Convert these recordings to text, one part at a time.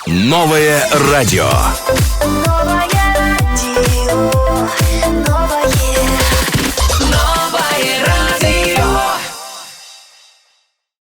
Новое радио. Новое радио, новое, новое радио.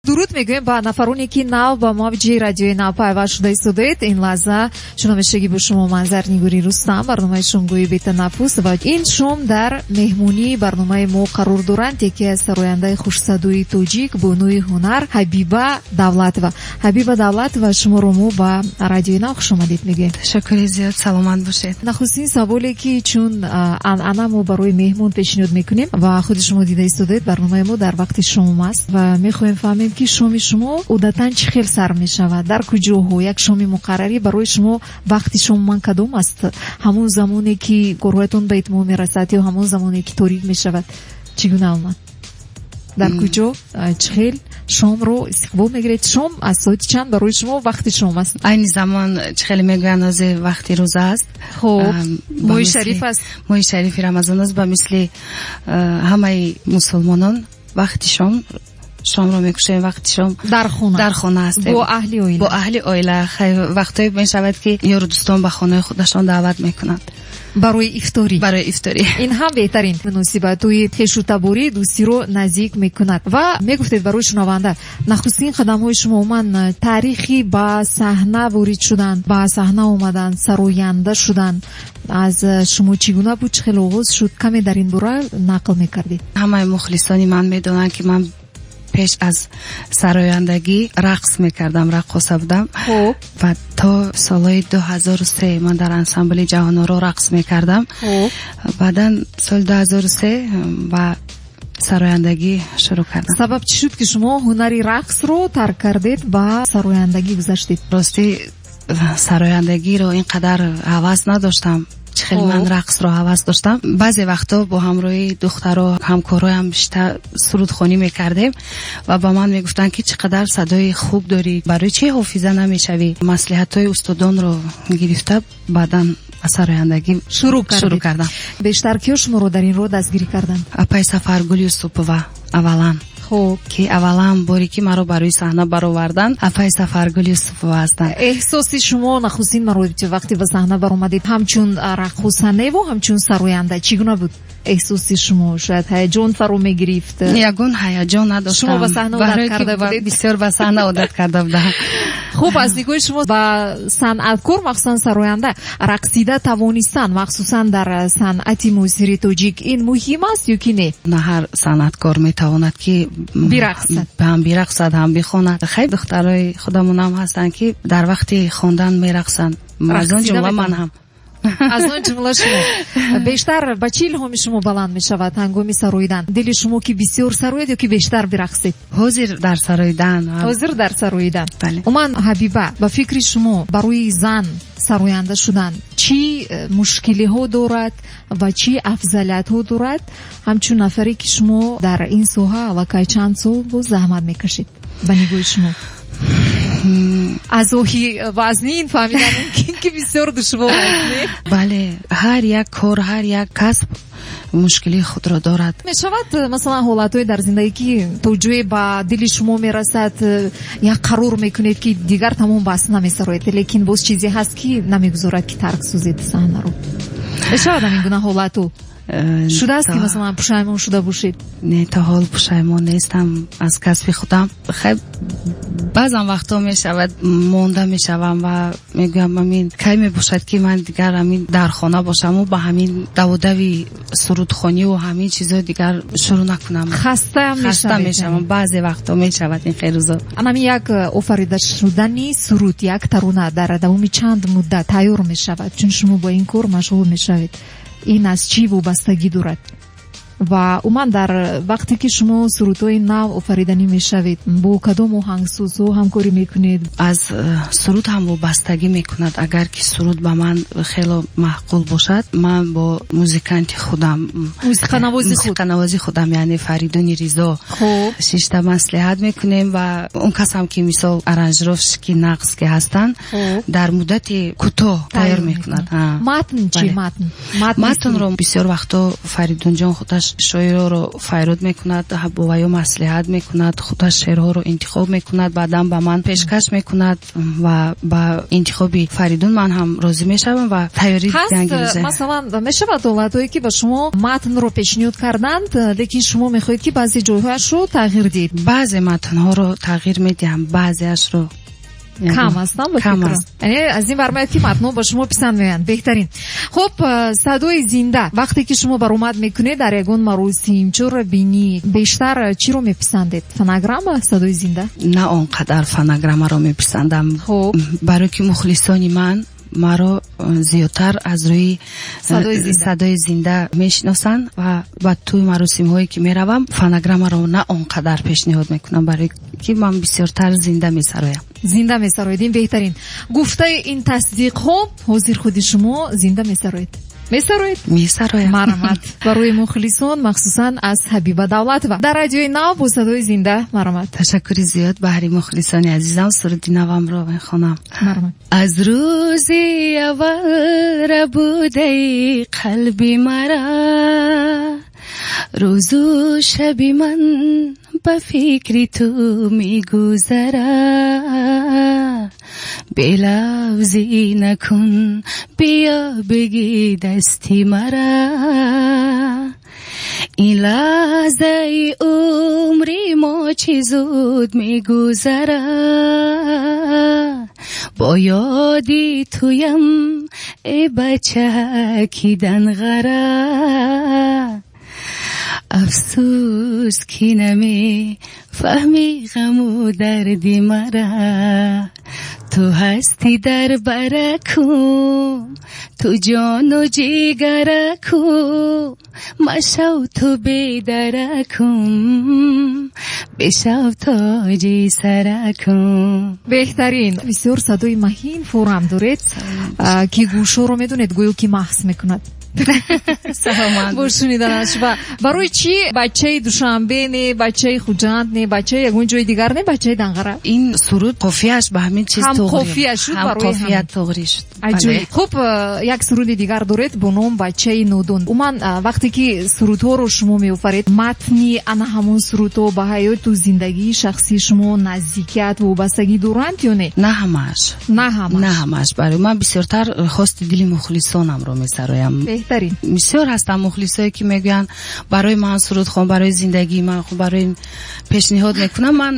Дуруд мегӯем ба нафароне, ки нав ба мавҷи радиои Нав пайваст шуда истодаед. Ин лаҳза, чун ҳамешагӣ, бо шумо ман, Зарнигори Рустам, барномаи шомгоҳи бетанаффус, ва ин шом дар меҳмонии барномаи мо қарор доранд яке аз сарояндаи хушсадои тоҷик, бонуи ҳунар Ҳабиба Давлатова. Ҳабиба Давлатова, шуморо мо ба радиои Нав хушомадед мегӯем. Ташаккури зиёд, саломат бошед. Нахустин саволе, ки чун анъана мо барои меҳмон пешниҳод мекунем, ва худи шумо дида истодаед, барномаи мо дар вақти шом аст ва мехоҳем фаҳмем, ки шоми шумо одатан чӣ хел сар мешавад, дар куҷоҳо, як шоми муқаррарӣ барои шумо вақти шом кадом аст? Ҳамон замоне, ки корҳоятон ба итмом мерасад, ё ҳамон замоне, ки торик мешавад? Чӣ гуна омад, дар куҷо, чӣ хел шомро истиқбол мегиред? Шом аз соати чанд барои шумо вақти шом аст? Айни замон, чӣ хеле мегӯянд, ҳозир вақти рӯза аст. Хуб, моҳи шариф аст. Моҳи шарифи Рамазон аст. Ба мисли ҳамаи мусулмонон вақти шом шомро мекушоем, вақти шом. Дар хона? Дар хона ҳастем. Бо аҳли оила? Бо аҳли оила. Вақтҳое мешавад, ки ёру дӯстон ба хонаи худашон даъват мекунанд. Барои ифторӣ? Барои ифторӣ. Ин ҳам беҳтарин муносибатҳои хешу таборӣ, дӯстиро наздик мекунад. Ва мегуфтед барои шунаванда, нахустин қадамҳои шумо, умуман таърихи ба саҳна ворид шудан, ба саҳна омадан, сароянда шудан аз шумо чӣ гуна буд, чӣ хел оғоз шуд? Каме дар ин бора нақл мекардед. Ҳамаи мухлисони ман медонанд, ки ман пеш аз сарояндагӣ рақс мекардам, раққоса будам. Ва то солҳои 2003 ман дар ансамбли Ҷаҳоноро рақс мекардам. Баъдан соли 2003 ба сарояндагӣ шурӯъ кардам. Сабаб чӣ шуд, ки шумо ҳунари рақсро тарк кардед, ба сарояндагӣ гузаштед? Ростӣ, сарояндагиро ин қадар ҳавас надоштам, чӣ хеле ман рақсро ҳавас доштам. Баъзе вақтҳо бо ҳамроҳии духтаро, ҳамкороям бишта сурудхонӣ мекардем ва ба ман мегуфтанд, ки чӣ қадар садои хуб дорӣ, барои чӣ ҳофиза намешавӣ? Маслиҳатҳои устодонро гирифта, баъдан ба сарояндагӣ шурӯъ шурӯъ кардам. Бештар киё шуморо дар ин роҳ дастгирӣ карданд? Апаи Сафаргул Юсупова аввалан. Ки аввалан боре ки маро ба рӯи саҳна бароварданд, апаи Сафаргул Юсупова ҳастанд. Эҳсоси шумо нахустин маротиба, вақте ба саҳна баромадед, ҳамчун раққосаневу ҳамчун сароянда, чӣ гуна буд эҳсоси шумо? Шояд ҳаяҷон фаро мегирифт? Ягон ҳаяҷон надоштам. Шумо ба саҳна одат карда будед? Бисёр ба саҳна одат карда будам. Хуб, аз нигоҳи шумо, ба санъаткор, махсусан сароянда, рақсида тавонистан, махсусан дар санъати муосири тоҷик, ин муҳим аст ё ки не? На ҳар санъаткор метавонад, ки бирақсад. Ҳам бирақсад, ҳам бихонад. Хеле духтарои худамонам ҳастанд, ки дар вақти хондан мерақсанд, аз он ҷумла ман ҳам. Аз он ҷумла шумо. Бештар ба чӣ илҳоми шумо баланд мешавад ҳангоми сароидан? Дили шумо, ки бисёр сароед ё ки бештар бирақсед? Ҳозир дар сароидан. Ҳозир дар сароидан. Бале. Умуман, Ҳабиба, ба фикри шумо, барои зан сароянда шудан чӣ мушкилиҳо дорад ва чӣ афзалиятҳо дорад, ҳамчун нафаре, ки шумо дар ин соҳа аллакай чанд сол боз заҳмат мекашед, ба нигоҳи шумо? Аз оҳи вазнин фаҳмидан мумкин, ки бисёр душвор аст, не? Бале, ҳар як кор, ҳар як касб мушкилии худро дорад. Мешавад, масалан, ҳолатҳое дар зиндагӣ, ки то ҷое ба дили шумо мерасад, як қарор мекунед, ки дигар тамом, бас, намесароед, лекин боз чизе ҳаст, ки намегузорад, ки тарк созед саҳнаро? Мешавад ҳамин гуна ҳолату? Шудааст, ки масалан пушаймон шуда бошед? Не, то ҳол пушаймон нестам аз касби худам. Хай, баъзан вақтҳо мешавад, монда мешавам ва мегӯям, ҳамин кай мебошад, ки ман дигар ҳамин дар хона бошаму ба ҳамин давудави сурудхониву ҳамин чизҳои дигар шурӯъ накунам. Хаста? Хаста мешавам. Баъзе вақтҳо мешавад ин хел рӯзо. Анами як офарида шудани суруд, як тарона дар давоми чанд муддат тайёр мешавад, чун шумо бо ин кор машғул мешавед? Ин аз чӣ вобастагӣ дорад? Ва умуман, дар вақте ки шумо сурудҳои нав офариданӣ мешавед, бо кадом оҳангсозҳо ҳамкорӣ мекунед? Аз суруд ҳам вобастагӣ мекунад. Агар ки суруд ба ман хело маъқул бошад, ман бо музиканти худам, мусиқанавози худ, мусиқанавози худам, яъне Фаридуни Ризо, шишта маслиҳат мекунем ва он касам, ки мисол аранжировщики нағз ки ҳастанд, дар муддати кӯтоҳ тайёр мекунад. Матн чӣ? Матн? Матнро бисёр вақтҳо Фаридунҷон худаш Шоирҳоро файрод мекунад, бо ваё маслиҳат мекунад, худаш шеърҳоро интихоб мекунад, баъдан ба ман пешкаш мекунад ва ба интихоби Фаридун ман ҳам розӣ мешавам ва тайёрӣ ҳаст. Масалан, мешавад ҳолатҳое, ки ба шумо матнро пешниҳод карданд, лекин шумо мехоҳед, ки баъзе ҷойҳояшро тағйир диҳед? Баъзе матнҳоро тағйир медиҳам, баъзеашро кам аст, ба кам аст. Яъне аз ин бармеояд, ки матнҳо ба шумо писанд меоянд. Беҳтарин. Хуб, садои зинда. Вақте ки шумо баромад мекунед дар ягон маросим, чорабинӣ, бештар чиро меписандед? Фонограмма, садои зинда? На он қадар фонограммаро меписандам. Хуб. Барои ки мухлисони ман маро зиёдтар аз рӯи садои зинда мешиносанд ва ба тӯи маросимҳое ки меравам, фонограммаро на он қадар пешниҳод мекунам, барои ки ман бисёртар зинда месароям. Зинда месароед, ин беҳтарин. Гуфтаи ин тасдиқҳо, ҳозир худи шумо зинда месароед? Месароед? Месароям. Марҳамат. Барои мухлисон, махсусан аз Ҳабиба Давлатова. Дар радиои Нав бо садои зинда. Марҳамат. Ташаккури зиёд баҳри мухлисони азизам, суруди навамро мехонам. Марҳамат. Аз рӯзи аввал рабудаи қалби мара, рӯзу шаби ман ба фикри ту мегузара. Белавзӣ накун, биё бигӣ дасти мара. Ин лаҳзаи умри мо чӣ зуд мегузара. Бо ёди туям, э бача, ки данғара. Афсӯс, ки намефаҳми ғаму дарди мара. Ту ҳастӣ дар баракум, ту ҷону ҷигаракум, машав ту бедаракум, бишав тоҷи саракум. Беҳтарин. Бисёр садои маҳин форам доред, ки гӯшҳоро медонед, гӯё ки маҳз мекунад. Саломат. Бо шуниданаш. Ва барои чӣ бачаи Душанбе не, бачаи Хуҷанд не, бачаи ягон ҷои дигар не, бачаи Данғара? Ин суруд қофияш ба ҳамин чиз ҳам туғри. Қофия шуд ҳам барои қофия ҳамин. Туғри шуд. Аҷоиб. Хуб, як суруди дигар доред бо ном Бачаи нодон. Умуман, вақте ки сурудҳоро шумо меофаред, матни ана ҳамон сурудҳо ба ҳаёту зиндагии шахсии шумо наздикият, вобастагӣ доранд ё не? На ҳамааш. На ҳамааш. На ҳамааш. Барои ман бисёртар хости дили мухлисонамро месароям. Беҳтарин. Бисёр ҳастанд мухлисое, ки мегӯянд, барои ман суруд хон, барои зиндагии ман хон, барои пешниҳод мекунам. Ман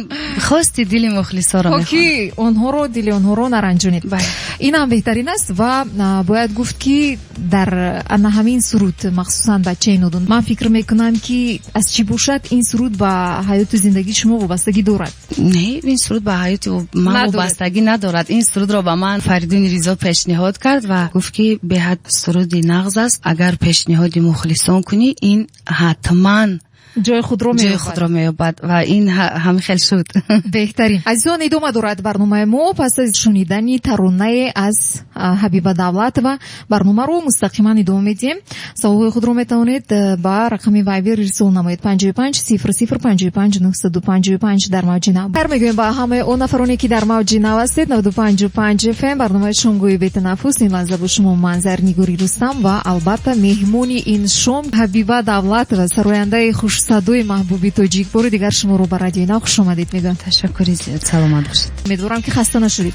хости дили мухлисоро мехонам. Ки онҳоро, дили онҳоро наранҷонед. Бале. Ин ҳам беҳтарин аст ва бояд гуфт, ки дар ана ҳамин суруд, махсусан Бачаи нодон, ман фикр мекунам, ки аз чӣ бошад, ин суруд ба ҳаёту зиндагии шумо вобастагӣ дорад? Не, ин суруд ба ҳаёти ман Надорад. вобастагӣ надорад. Ин сурудро ба ман Фаридуни Ризо пешниҳод кард ва гуфт, ки беҳад суруди нағз аст, агар пешниҳоди мухлисон кунӣ, ин ҳатман ҷои худро ҷои меёбад. худро меёбад ва ин ҳамин хел шуд. Беҳтарин. Азизон, идома дорад барномаи мо. Пас аз шунидани таронае аз Ҳабиба Давлатова барномаро мустақиман идома медиҳем. Саволҳои худро метавонед ба рақами Вайбер ирсол намоед: 55 00 55 955 дар мавҷи Нав. Хайр мегӯем ба ҳамаи он нафароне, ки дар мавҷи Нав ҳастед. 95,5 FM, барномаи шомгоҳи бетанаффус. Ин лаҳза бо шумо ман, Зарнигори Рустам, ва албатта меҳмони ин шом Ҳабиба Давлатова, сарояндаи хушсадои маҳбуби тоҷик. Бори дигар шуморо ба радиои Нав хуш омадед мегӯям. Ташаккури зиёд, саломат бошед. Умедворам, ки хаста нашудед.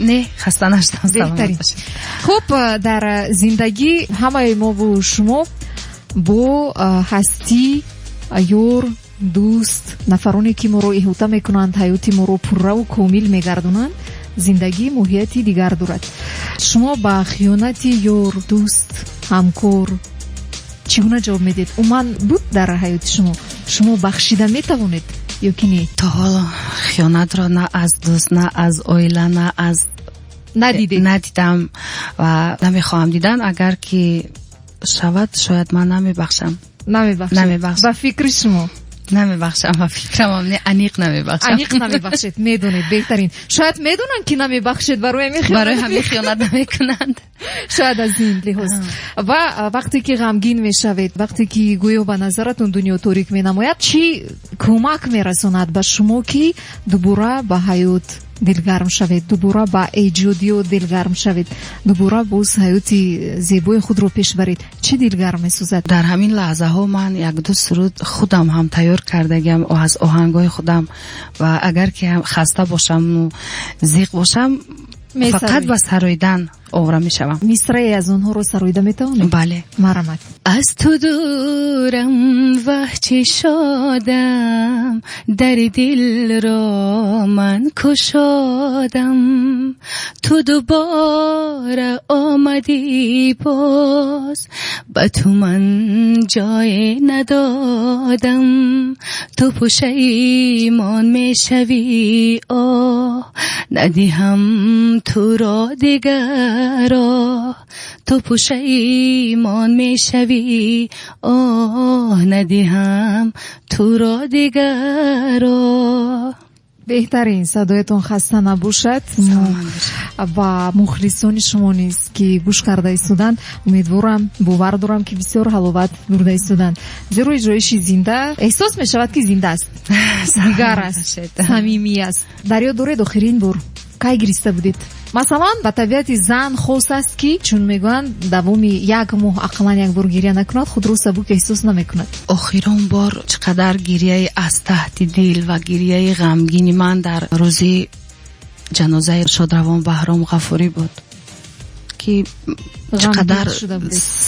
Не, хаста нашудам, саломат Беҳтарин. бошед. Хуб, дар зиндагӣ ҳамаи мову шумо бо ҳастӣ, ёр, дӯст, нафароне, ки моро иҳота мекунанд, ҳаёти моро пурраву комил мегардонанд, зиндагӣ моҳияти дигар дорад. Шумо ба хиёнати ёр, дӯст, ҳамкор чӣ гуна ҷавоб медиҳед? Умуман буд дар ҳаёти шумо? Шумо бахшида метавонед ё ки не? То ҳоло хиёнатро на аз дӯст, на аз оила, на аз надидед? Надидам ва намехоҳам дидан. Агар ки шавад, шояд ман намебахшам. Намебахшед? Намебахшам. Ба фикри шумо? Намебахшам, ба фикрам не, аниқ намебахшам. Аниқ намебахшед, медонед, беҳтарин. Шояд медонанд, ки намебахшед, барои ҳамин хиёнат Барои ҳамин хиёнат намекунанд. Шояд аз ин лиҳоз. Ва вақте ки ғамгин мешавед, вақте ки гӯё ба назаратон дунё торик менамояд, чӣ кӯмак мерасонад ба шумо, ки дубора ба ҳаёт дилгарм шавед, дубора ба эҷодиёт дилгарм шавед, дубора боз ҳаёти зебои худро пеш баред? Чӣ дилгарм месозад? Дар ҳамин лаҳзаҳо ман як-ду суруд худам ҳам тайёр кардагиам аз оҳангҳои худам ва агар ки хаста бошам ва зиқ бошам, фақат ба сурудан овора мешавам. Мисраe аз онҳоро суруда метавонед? Бале. Марҳамат. Аз ту дурам, ваҳ чӣ шодам, дари дил ро ман кушодам, ту дубора омадӣ боз, ба ту ман ҷой надодам, ту пушаймон мешавӣ, оҳ, надиҳам туро дигар, ту пушаймон мешавӣ, оҳ, надиҳам туро дигар. Беҳтарин, садоятон хаста набошад. Ва мухлисони шумо низ ки гӯш карда истоданд, умедворам, бовар дорам, ки бисёр ҳаловат бурда истоданд. Зеро иҷроиши зинда эҳсос мешавад, ки зинда аст, дигар аст, самимӣ аст. Дар ёд доред охирин бор кай гириста будед? Масалан, ба табиати зан хос аст, ки чун мегӯянд, давоми як моҳ ақаллан як бор гиря накунад, худро сабук эҳсос намекунад. Охирон бор чӣ қадар гирияи аз таҳти дил ва гирияи ғамгини ман дар рӯзи ҷанозаи шодравон Баҳром Ғафурӣ буд, ки чӣ қадар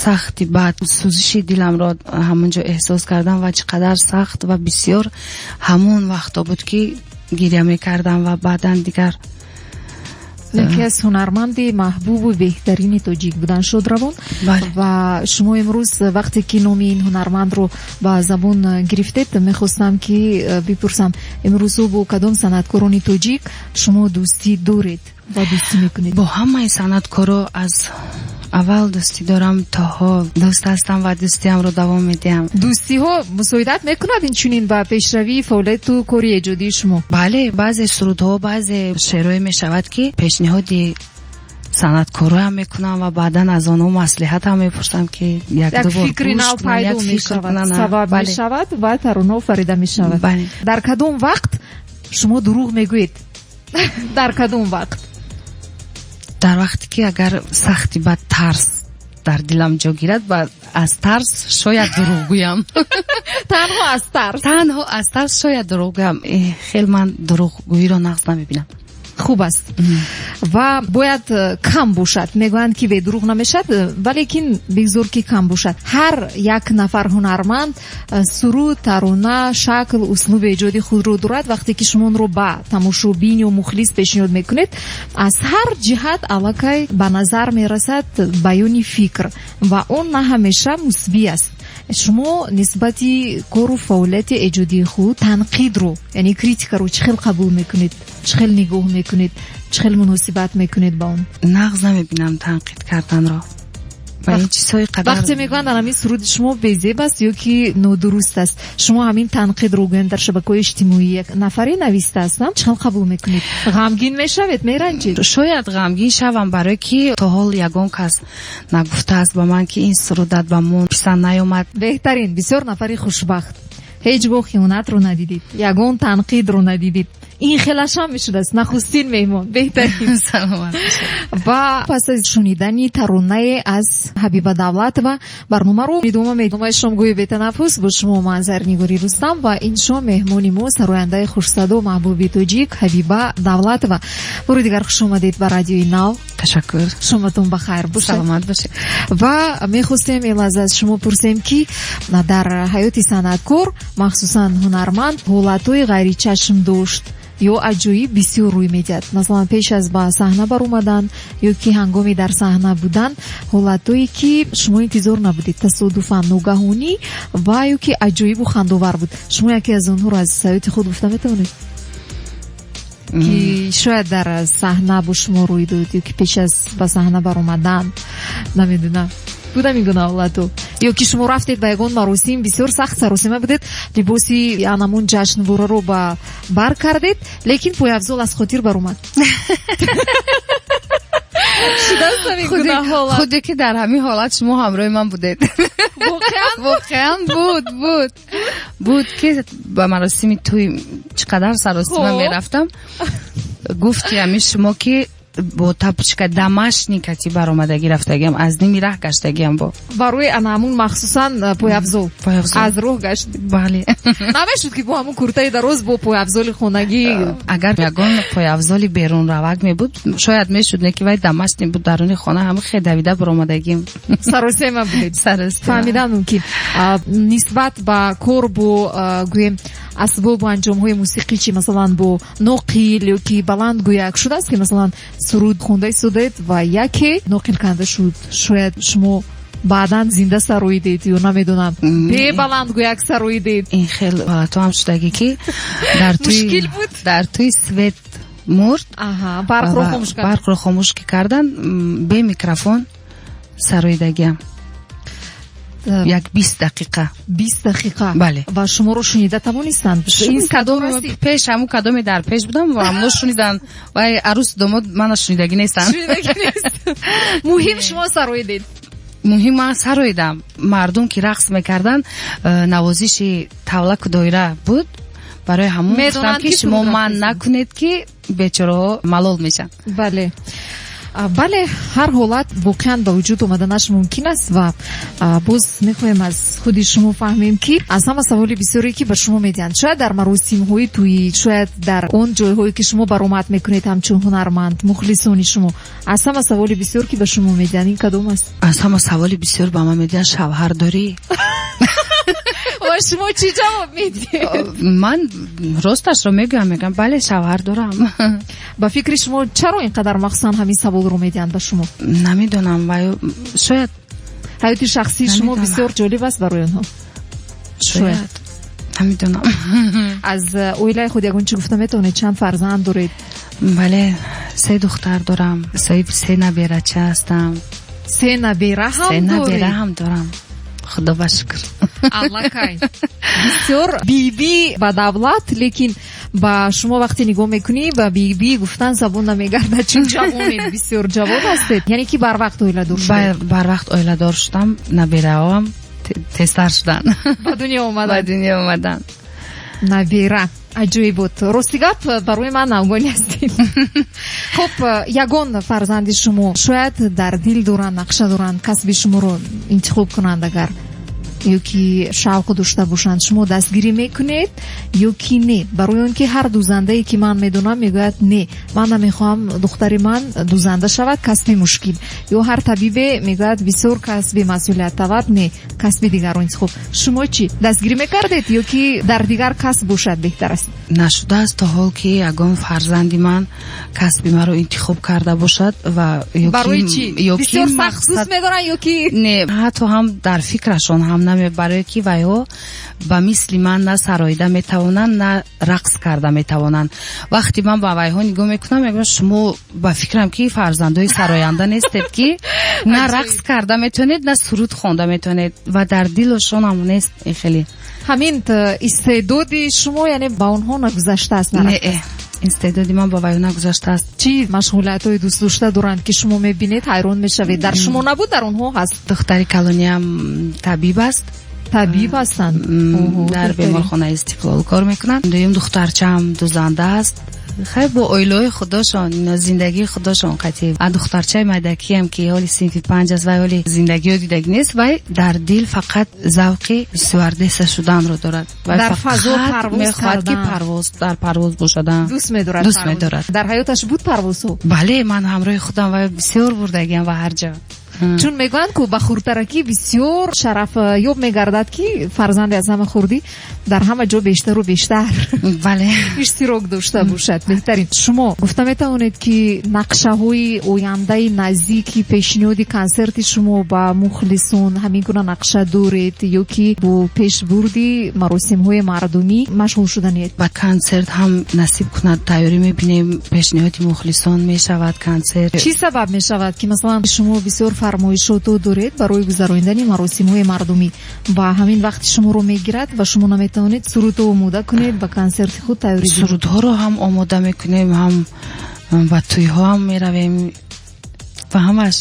сахти бад сӯзиши диламро ҳамон ҷо эҳсос кардам ва чӣ қадар сахт ва бисёр ҳамон вақто буд, ки гиря мекардам ва баъдан дигар. Яке аз ҳунарманди маҳбубу беҳтарини тоҷик будан шодравон. Ва шумо имрӯз вақте ки номи ин ҳунармандро ба забон гирифтед, мехостам ки бипурсам, имрӯзҳо бо кадом санъаткорони тоҷик шумо дӯстӣ доред ва дӯстӣ мекунед? Бо ҳамаи санъаткоро аз аввал дӯстӣ дорам, то ҳол дӯст ҳастам ва дӯстиамро давом медиҳам. Дӯстиҳо мусоидат мекунад инчунин ба пешравии фаъолияту кори эҷодии шумо? Бале, баъзе сурудҳо, баъзе шеърҳое мешавад, ки пешниҳоди санъаткороам мекунам ва баъдан аз онҳо маслиҳат ҳам мепурсам, ки як як фикри нав пайдо мешавад, сабаб мешавад ва таронао фарида мешавад. Дар кадом вақт шумо дурӯғ мегӯед? Дар кадом вақт? Дар вақте ки агар сахти бад тарс дар дилам ҷо гирад, ба аз тарс шояд дурӯғ гӯям. Танҳо аз тарс? Танҳо аз тарс шояд дурӯғ гӯям. Хел ман дурӯғгӯиро нағз намебинам. Хуб аст. Ва бояд кам бошад. Мегӯянд, ки бе дурӯғ намешавад, валекин бигзор, ки кам бошад. Ҳар як нафар ҳунарманд суруд, тарона, шакл, услуби эҷоди худро дорад. Вақте ки шумо онро ба тамошобин ё мухлис пешниҳод мекунед, аз ҳар ҷиҳат аллакай ба назар мерасад баёни фикр ва он на ҳамеша мусбӣ аст. Шумо нисбати кору фаъолияти эҷодии худ танқидро, яъне критикаро чӣ хел қабул мекунед, чӣ хел нигоҳ мекунед, чӣ хел муносибат мекунед ба он? Нағз намебинам танқид карданро. Ва ин чизҳои қадар вақте мегӯянд, ҳамин суруди шумо безеб аст ё ки нодуруст аст, шумо ҳамин танқидро гӯянд дар шабакаҳои иҷтимоӣ як нафаре навистааст, на? Чӣ хел қабул мекунед? Ғамгин мешавед, меранҷед? Шояд ғамгин шавам, барое ки то ҳол ягон кас нагуфтааст ба ман, ки ин сурудат ба мо писанд наёмад. Беҳтарин, бисёр нафари хушбахт. Ҳеҷ гоҳ хиёнатро надидид, ягон танқидро надидид. Ин хелашам мешудааст нахустин меҳмон. Беҳтарин. Саломат бошед. Ва пас аз шунидани таронае аз Ҳабиба Давлатова барномаро идома медиҳем. Шомгоҳи бетанаффус бо шумо ман Зарнигори Рустам ва ин шом меҳмони мо сарояндаи хушсадо маҳбуби тоҷик Ҳабиба Давлатова. Бори дигар хуш омадед ба радиои Нав. Ташаккур. Шоматон ба хайр бошад. Саломат бошед. Ва мехостем ин лаҳза аз шумо пурсем, ки дар ҳаёти санъаткор, махсусан ҳунарманд, ҳолатҳои ғайричашмдошт ё аҷоиб бисёр рӯй медиҳад. Масалан, пеш аз ба саҳна баромадан ё ки ҳангоми дар саҳна будан, ҳолатҳое ки шумо интизор набудед, тасодуфан, ногаҳонӣ ва ё ки аҷоибу хандовар буд. Шумо яке аз онҳоро аз ҳаёти худ гуфта метавонед? Ки шояд дар саҳна бо шумо рӯй дод ё ки пеш аз ба саҳна баромадан, намедонам. Буда мегуна ҳолату? Ё ки шумо рафтед ба ягон маросим, бисёр сахт саросима будед, либоси анамун ҷашнвораро ба бар кардед, лекин пойафзол аз хотир баромад. Шуда Шудааст ҳамин гуна ҳолат? Худе ки дар ҳамин ҳолат шумо ҳамроҳи ман будед. Воқеан? Воқеан буд, буд. Буд ки ба маросими тӯй чӣ қадар саросима мерафтам. Гуфти ҳамин шумо ки бо тапочка домашний кати баромадагӣ рафтагиам, аз ними раҳ гаштагиам бо. Барои ана ҳамун махсусан пойафзол. Пойафзол. Аз роҳ гашт. Бале. Намешуд ки бо ҳамун куртаи дароз бо пойафзоли хонагӣ? Агар ягон пойафзоли берунравак мебуд, шояд мешуд, не ки вай домашний буд, даруни хона ҳама хе давида баромадагим. Саросема будед. Саросема. Фаҳмидан мумкин. Нисбат ба кор бо, гӯем, асбобу анҷомҳои мусиқӣ чи, масалан, бо ноқил ё ки баландгӯяк, шудааст ки, масалан, суруд хонда истодед ва яке ноқил канда шуд, шояд шумо баъдан зинда сароидед ё намедонам, бе баландгӯяк сароидед? Ин хел ҳолатҳо ҳам шудагӣ ки дар тӯи Мушкил буд? Дар тӯи свет мурд. Аҳа, барқро хомӯш кард. Барқро хомӯш ки кардан, бе микрофон сароидагиам. Як 20 дақиқа. 20 дақиқа? Бале. Ва шуморо шунида тавонистанд? Ин кадоме пеш, ҳамун кадоме дар пеш будам ва ҳамно шуниданд. Вай арӯс домод мана шунидагӣ нестанд. Шунидагӣ нест. Муҳим шумо сароидед. Муҳим ман сароидам. Мардум ки рақс мекарданд, навозиши тавлаку доира буд. Барои ҳамун гуфтам Медонанд ки ки шумо суруд ман рафтед. накунед ки бечораҳо малол мешаванд. Бале. Бале, ҳар ҳолат воқеан ба вуҷуд омаданаш мумкин аст ва боз мехоҳем аз худи шумо фаҳмем ки аз ҳама саволи бисёре ки ба шумо медиҳанд, шояд дар маросимҳои тӯӣ, шояд дар он ҷойҳое ки шумо баромад мекунед ҳамчун ҳунарманд, мухлисони шумо аз ҳама саволи бисёр ки ба шумо медиҳанд, ин кадом аст? Аз ҳама саволи бисёр ба ман медиҳанд: шавҳар дорӣ? Ва шумо чӣ ҷавоб медиҳед? Ман росташро мегӯям, мегӯям, бале, шавҳар дорам. Ба фикри шумо, чаро ин қадар махсусан ҳамин саволро медиҳанд ба шумо? Намедонам, вай шояд ҳаёти шахсии шумо Намедонам. бисёр ҷолиб аст барои онҳо. Шояд. Намедонам. Аз оилаи худ ягон чӣ гуфта метавонед? Чанд фарзанд доред? Бале, се духтар дорам, соҳиби се наберача ҳастам. Се набера ҳам Се набера доред? ҳам дорам. Худо ба шукр. Аллакай. Бисёр биби ба давлат, лекин ба шумо вақте нигоҳ мекунӣ, ба биби гуфтан забон намегардад, чун ҷавонед, бисёр ҷавон ҳастед. Яъне ки барвақт оиладор шудед? Барвақт оиладор шудам, набераҳоам тезтар шуданд. Ба дунё омаданд. Ба дунё омаданд. Набера. Аҷоиб буд. Рости гап, барои ман навгонӣ ҳастед. Хуб, ягон фарзанди шумо шояд дар дил доранд, нақша доранд касби шуморо интихоб кунанд агар, ё ки шавқ дошта бошанд, шумо дастгирӣ мекунед ё ки не? Барои он ки ҳар дузандае ки ман медонам мегӯяд, не, ман намехоҳам духтари ман дузанда шавад, касби мушкил. Ё ҳар табибе мегӯяд, бисёр касби масъулиятталаб, не, касби дигарро интихоб. Шумо чӣ, дастгирӣ мекардед ё ки дар дигар касб бошад беҳтар аст? Нашудааст то ҳол ки ягон фарзанди ман касби маро интихоб карда бошад ва ё ки Барои чӣ? ё ки Бисёр сахт мақсад дӯст медоранд ё ки Не, ҳатто ҳам дар фикрашон ҳам намебарад, ки вайҳо ба мисли ман на сароида метавонанд, на рақс карда метавонанд. Вақте ман ба вайҳо нигоҳ мекунам, мегӯям, шумо ба фикрам ки фарзандои сароянда нестед, ки на рақс карда метавонед, на суруд хонда метавонед, ва дар дилашон ҳам нест ин хеле. Ҳамин истеъдоди шумо, яъне, ба онҳо нагузаштааст, нарафтааст? Не, истеъдоди ман ба вайҳо нагузаштааст. Чӣ машғулиятҳои дӯстдошта доранд, ки шумо мебинед, ҳайрон мешавед, дар шумо набуд, дар онҳо ҳаст? Духтари калониам табиб аст. Табиб ҳастанд? Дар беморхонаи Истиқлол кор мекунанд. Дуюм духтарчаам дузанда аст. Хай, бо оилаҳои худошон, ино зиндагии худошон қатъи. А духтарчаи майдакиам ки ҳоли синфи 5 аст, вай ҳоли зиндагиё дидагӣ нест, вай дар дил фақат завқи стюардесса шуданро дорад. Вай Дар фақат фазо парвоз мехоҳад ки кардан. Дар парвоз бошад, а. Дӯст медорад Дӯст парвоз. медорад. Дар ҳаёташ буд парвозҳо? Бале, ман ҳамроҳи худам вай бисёр бурдагиам ва ҳар ҷо. Чун мегӯянд ку ба хурдтаракӣ бисёр шараф ёб мегардад, ки фарзанде аз ҳама хурдӣ дар ҳама ҷо бештару бештар иштирок дошта бошад. Беҳтарин. Шумо гуфта метавонед, ки нақшаҳои ояндаи наздики пешниҳоди консерти шумо ба мухлисон, ҳамин гуна нақша доред ё ки бо пешбурди маросимҳои мардумӣ машғул шуданед? Ба консерт ҳам насиб кунад, тайёрӣ мебинем, пешниҳоди мухлисон мешавад консерт. Чӣ сабаб мешавад, ки масалан шумо бисёр фармоишото доред барои гузаронидани маросимҳои мардумӣ ва ҳамин вақти шуморо мегирад ва шумо наметавонед сурудҳо омода кунед, ба консерти худ тайёрӣ динед? Сурудҳоро ҳам омода мекунем, ҳам ба тӯйҳо ҳам меравем. Ба ҳамаш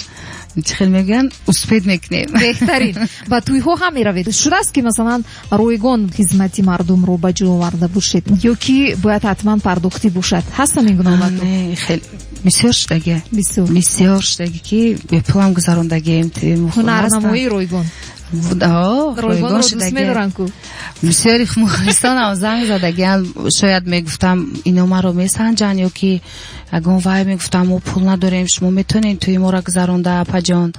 чӣ хел мегӯянд, успеть мекунем. Беҳтарин. Ба тӯйҳо ҳам меравед. Шудааст, ки масалан ройгон хизмати мардумро ба ҷо оварда бошед ё ки бояд ҳатман пардохтӣ бошад? Ҳаст ҳамин гуна ҳолатҳо? Не, хеле бисёр шудагӣ. Бисёр. Бисёр шудагӣ, ки бепулам гузарондагием. Ҳунарнамоии ройгон. Ройгонро дӯст медоранд ку. Бисёри мухлисонам занг задагианд, шояд мегуфтам, ино маро месанҷанд ё ки ягон вай, мегуфтам, мо пул надорем, шумо метавонед тӯи моро гузаронда, апаҷон?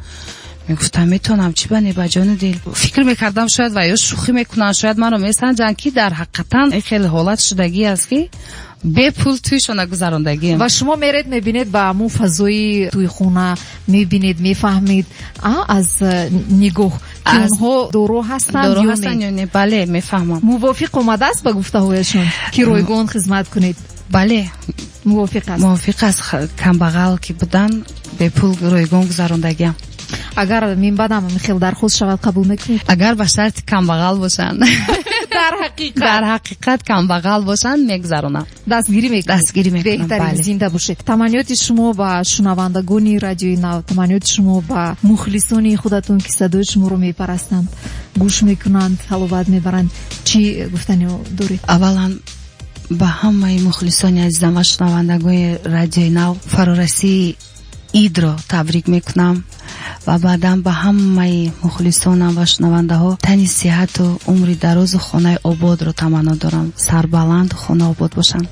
Мегуфтам, метавонам, чӣ ба не, ба ҷону дил. Фикр мекардам, шояд ва ё шӯхӣ мекунанд, шояд маро месанҷанд, ки дар ҳақиқатан хеле ҳолат шудагӣ аст, ки бепул тӯйшона гузарондагием. Ва шумо меред, мебинед, ба ҳамун фазои тӯйхона мебинед, мефаҳмед аз нигоҳ, ки онҳо доро ҳастанд доро ё ҳастанд не? Ё не, бале, мефаҳмам. Мувофиқ омадааст ба гуфтаҳояшон, ки ройгон хизмат кунед? Бале. Мувофиқ аст. Мувофиқ аст. Камбағал ки будан, бепул ройгон гузарондагиам. Агар минбаъдам хел дархост шавад, қабул мекунед? Агар ба шарти камбағал бошанд. Дар ҳақиқат. Дар ҳақиқат камбағал бошанд, мегузаронам. Дастгирӣ мекунед. Дастгирӣ мекунам. Беҳтарин. Бале. Зинда бошед. Таманниёти шумо ба шунавандагони Радиои Нав, таманниёти шумо ба мухлисони худатон, ки садои шуморо мепарастанд, гӯш мекунанд, ҳаловат мебаранд, чӣ гуфтанио доред? Аввалан, ба ҳамаи мухлисони азизам ва шунавандагони Радиои Нав фарорасии идро табрик мекунам ва баъдан ба ҳамаи мухлисонам ва шунавандаҳо тани сиҳату умри дарозу хонаи ободро таманно дорам. Сарбаланду хонаобод бошанд.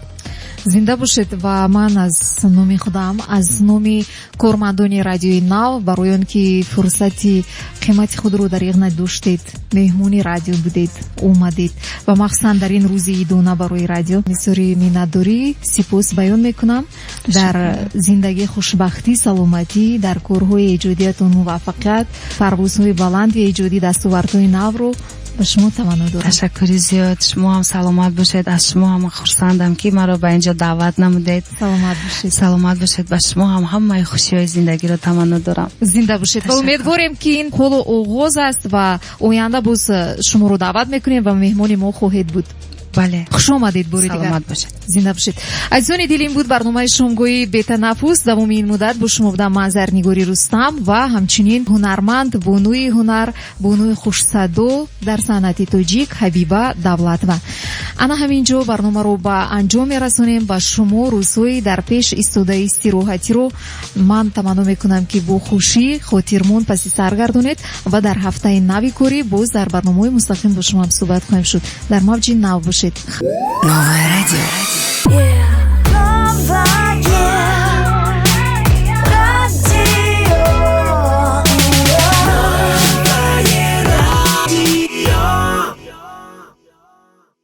Зинда бошед. Ва ман аз номи худам, аз номи кормандони Радиои Нав, барои он ки фурсати қимати худро дариғ надоштед, меҳмони радио будед, омадед ва махсусан дар ин рӯзи идона барои радио бисёри миннатдорӣ, сипос баён мекунам. Дар зиндагӣ хушбахтӣ, саломатӣ, дар корҳои эҷодиятон муваффақият, парвозҳои баланди эҷодӣ, дастовардҳои навро ба шумо таманно дорам. Ташаккури зиёд, шумо ҳам саломат бошед. Аз шумо ҳам хурсандам, ки маро ба инҷо даъват намудед. Саломат бошед. Саломат бошед. Ба шумо ҳам ҳамаи хушиҳои зиндагиро таманно дорам. Зинда бошед ва Ташаккур. умедворем, ки ин ҳоло оғоз аст ва оянда боз шуморо даъват мекунем ва меҳмони мо хоҳед буд. Бале. Хуш омадед бори дигар. Саломат бошед. Зинда бошед. Азизони дил, ин буд барномаи шомгоҳии бетанаффус. Давоми ин муддат бо шумо будам ман, Зарнигори Рустам, ва ҳамчунин ҳунарманд, бонуи ҳунар, бонуи хушсадо дар санъати тоҷик Ҳабиба Давлатова. Ана ҳамин ҷо барномаро ба анҷом мерасонем. Ба шумо рӯзҳои дар пеш истодаи истироҳатиро ман таманно мекунам, ки бо хушӣ хотирмон паси сар гардонед ва дар ҳафтаи нави корӣ боз дар барномаҳои мустақим бо шумо ҳам суҳбат хоҳем шуд. Дар мавҷи Нав бошед. Новое радио. Yeah. Новое